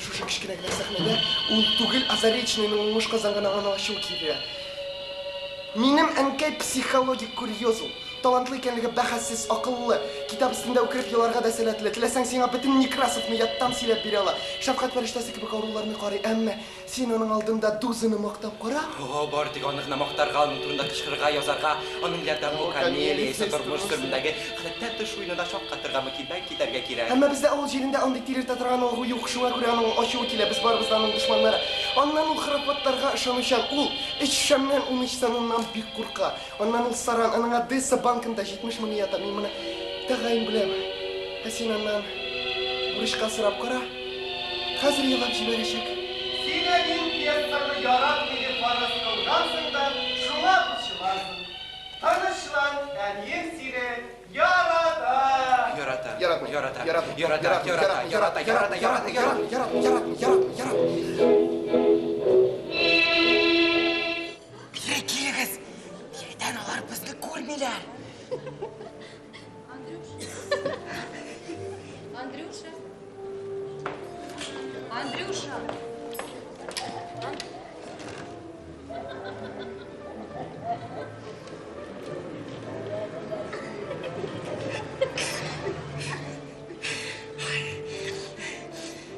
Менә шушы кечкенә генә сәхнәдә ул түгел, ә Заречныйның уңыш казанган аңа ачуы килә. Минем әнкәй психологик курьез ул. Талантлы икәнлеге бәхәссез, акыллы. Китап өстендә үкереп еларга да сәләтле. Теләсәң, сиңа бөтен Некрасовны яттан сөйләп бирә ала. Шәфкать фәрештәсе кебек авыруларны карый. Әмма Син аның алдында Дузаны мактап кара. О, бары тик аны гына мактарга, аның турында кычкырырга, язарга, аның ярдәме камелиясе тормыш төрендәге гадәттән тыш уенына шаккатырга мөкиббән китәргә кирәк. Әмма бездә авыл җирендә андый тилертә торган агу юк, шуңа күрә аның ачуы килә, без барыбыз да аның дошманнары. Аннан ул хорафатларга ышанучан, ул өч шәмнән 13 саныннан бик курка. Аннан ул саран, аның Одесса банкында 70 меңе ята, мин моны тәгаен беләм. Ә син аннан бурычка сорап кара. Хәзер елап җибәрәчәк. Син әниең пьесаңны яратмый дип фараз кылгансың да, шуңа борчыласың. Тынычлан, әниең сине ярата! Ярата. Яратмый. Ярата. Яратмый. Ярата. Яратмый. Ярата. Яратмый. Ярата. Ярата. Яратмый. Ярата. Яратмый. Яратмый. Яратмый. Яратмый. Тизрәк килегез! Биредән алар безне күрмиләр. Андрюша. Андрюша. Андрюша.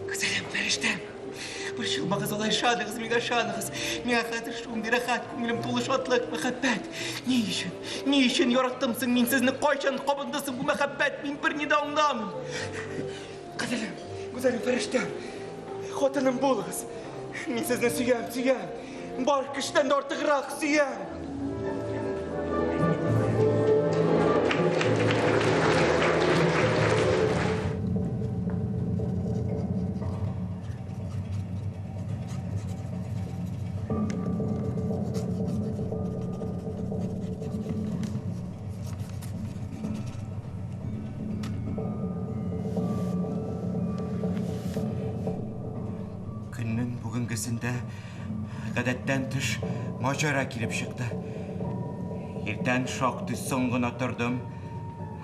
Гүзәлем, фәрештәм. Борчылмагыз, алай ышаныгыз, миңа ышаныгыз. Миңа хәзер шундый рәхәт, күңелем тулы шатлык, мәхәббәт. Ни өчен? Ни өчен яраттым соң мин сезне? Кайчан кабынды соң бу мәхәббәт? Мин берни дә аңламыйм. Гүзәлем, гүзәлем, фәрештәм. Хатыным булыгыз. Мин сезне сөям, сөям. Бар кешедән дә артыграк сөям. Көннең бүгенгесендә гадәттән тыш маҗара килеп чыкты. Иртән шактый соң гына тордым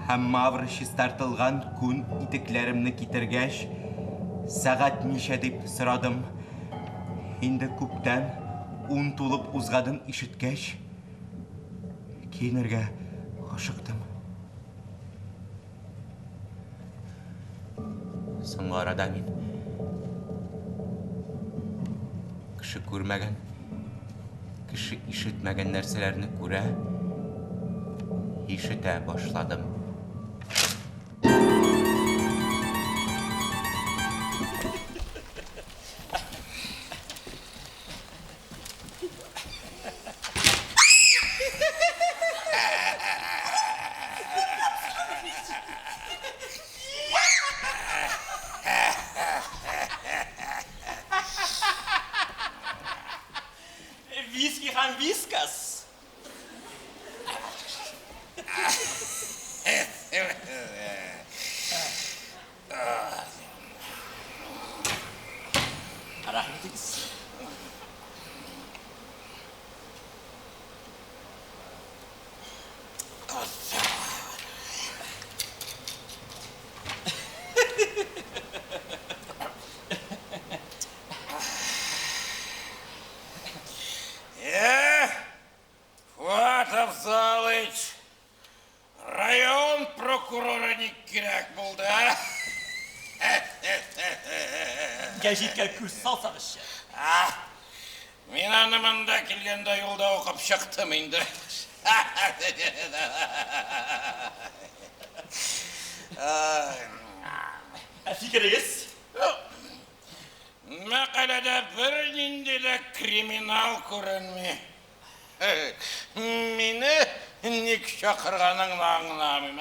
һәм Мавра чистартылган күн итекләремне китергәч, сәгать ничә дип сорадым. Инде күптән ун тулып узганын ишеткәч, киенергә ашыктым. Соңгы арада мин кеше күрмәгән, кеше ишетмәгән нәрсәләрне күрә, ишетә башладым. Виски һәм вискас. Рәхим итегез. Э, Фуат Афзалыч, район прокуроры ник кирәк булды, а? Гәҗиткә күз салсагызчы. А, мин аны монда килгәндә юлда укып чыктым инде. Ә фикерегез? Мәкаләдә бернинди дә криминал күренми. Мине ник чакырганыңны аңламыйм.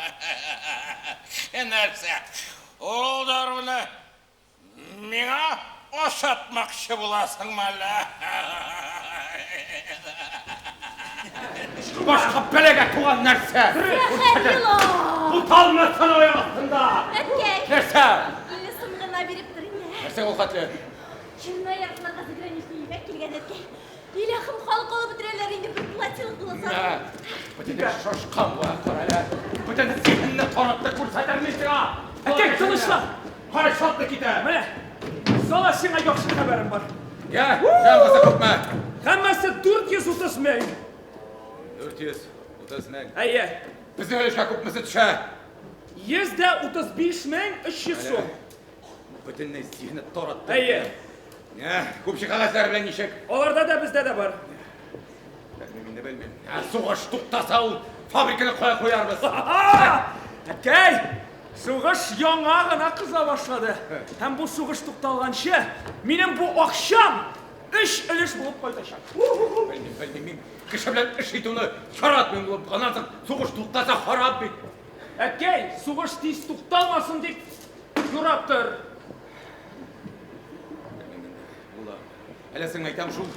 Нәрсә, ул даруны миңа ашатмакчы буласыңмы әллә? Башка бәлагә туган нәрсә! Зәһәр елан! Буталмасын аяк астында! Әткәй! Нәрсә? 50 сум гына биреп тор инде. Нәрсә ул хәтле? Чернояртларга заграничный ефәк килгән, әткәй. Илаһым, халык алып бетерәләр инде бер платилык булса. Бөтен шашкан була, карале. Бөтен зиһенне таратты күрсәтер мин сиңа. Әткәй, тынычлан. Кара шатны китә. Менә. Сала, сиңа яхшы хәбәрем бар. Я, җан күпме? Һәммәсе 430 мең. 430 мең. Әйе. Безнең өлешкә күпмесе төшә? 135 мең 300 сум. Бөтенләй зиһене таратты. Әйе. Ә, күпче кәгазьләр белән ничек? Аларда да бездә дә бар. Белмим инде, белмим. Ә, сугыш туктаса ул фабриканы кая куярбыз? Әткәй, сугыш яңа гына кыза башлады. Һәм бу сугыш тукталганчы, минем бу акчам өч өлеш булып кайтачак. Белмим, белмим, мин кеше белән эш итүне яратмыйм булып, аннан соң сугыш туктаса харап бит. Әткәй, сугыш тиз тукталмасын дип юрап тор. Белмим инде, улым. Әле син әйтәм шул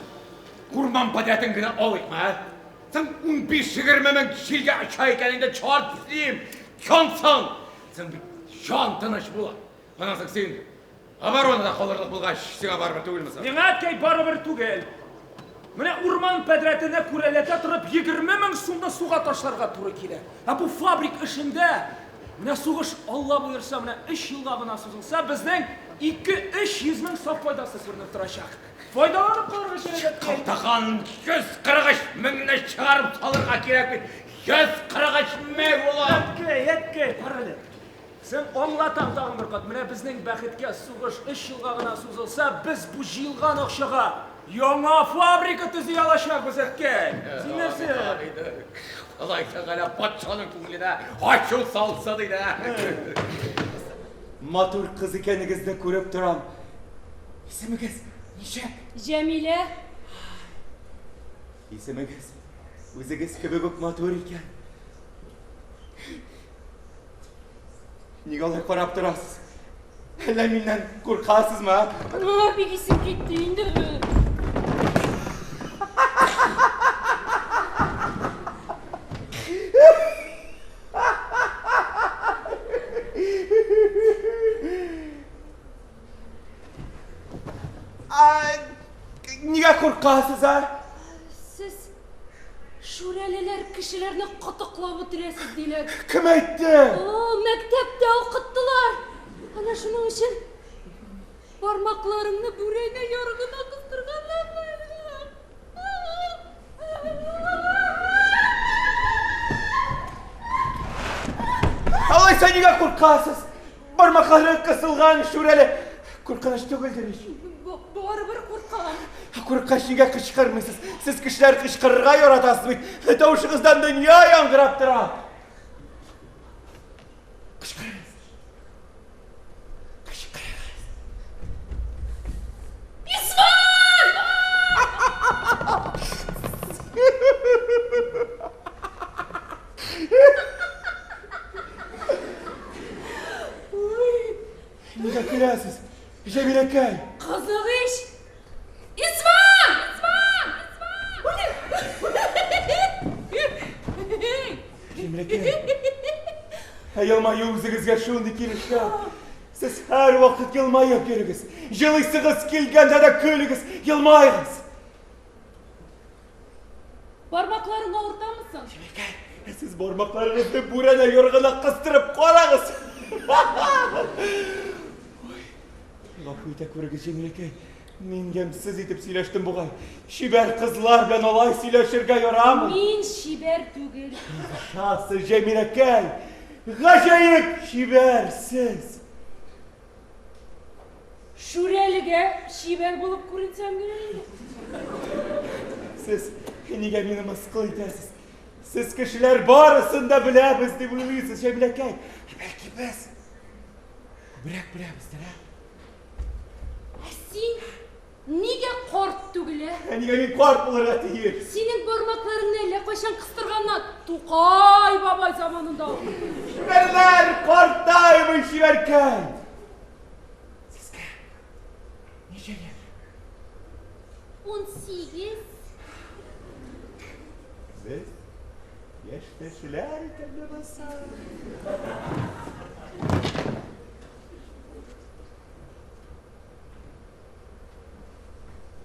урман подрядын гына алыйкмы, ә? Син 15-20 мең җилгә оча икән инде, чорт с ним, янсың. Син бит җан тыныч була. Аннан соң син оборонада калырлык булгач, сиңа барыбер түгелме соң? Миңа әткәй барыбер түгел. Менә урман подрядына күрәләтә торып 20 мең сумны суга ташларга туры килә. Ә бу фабрик эшендә менә сугыш Алла боерса, менә 3 елга гына сузылса, безнең 2-300 мең саф файдасы күренеп торачак. Файдаланып калырга кирәк, әткәй. Тагын 143 меңне чыгарып салырга кирәк бит. 143 мең, улым. Әткәй, әткәй, кара әле. Син аңлатам тагын бер кат. Менә безнең бәхеткә сугыш 3 елга гына сузылса, без бу җыелган акчага яңа фабрика төзи алачакбыз, әткәй. Син нәрсә? Алай Тәгалә патшаның күңеленә ачу салса диде. Матур кыз икәнегезне күреп торам. Исемегез ничек? Җәмилә. Исемегез үзегез кебек үк матур икән. Нигә алай карап торасыз? Әллә миннән куркасызмы, а? А, бик исем китте инде. А, нигә куркасыз, а? Сез шүрәлеләр кешеләрне кытыклап үтерәсез диләр. Кем әйтте? О, мәктәптә укыттылар. Ана шуның өчен бармакларымны бүрәнә ярыгына кыстырганнар. Алайса нигә куркасыз? Бармаклары кысылган шүрәле. Куркыныч түгелдер ич. Барыбер куркам. Курыккач нигә кычкырмыйсыз? Сез кешеләр кычкырырга яратасыз бит. Тавышыгыздан дөнья яңгырап тора. Кычкырыгыз. Кычкырыгыз. Исман! Нигә көләсез? Җәмиләкәй. Кызык ич. Исман! Исман! Җәмиләкәй. Ә елмаю үзегезгә шундый килешә. Сез һәрвакыт елмаеп йөрегез. Җылыйсыгыз килгәндә дә көлегез, елмаегыз. Бармакларың авыртамы соң? Җәмиләкәй, сез бармакларыгызны бүрәнә ярыгына кыстырып карагыз. Ой, гафу итә күрегез, Җәмиләкәй. Мин гамьсез итеп сөйләштем бугай. Чибәр кызлар белән алай сөйләшергә ярамый. Мин чибәр түгел. Шасы, Җәмиләкәй, гаҗәеп чибәрсез. Шүрәлегә чибәр булып күренсәм генә инде. Сез нигә мине мыскыл итәсез? Сез кешеләр барысын да беләбез дип уйлыйсыз, Җәмиләкәй. Ә бәлки без күбрәк беләбездер, ә? Ә син нигә карт түгел, ә? Ә нигә мин карт булырга тиеш? Синең бармакларыңны әллә кайчан кыстырганнар. Тукай бабай заманында ук. Чибәрләр картаймый, чибәркәй. Сезгә ничә яшь? 18. Без яшьтәшләр икән ләбаса.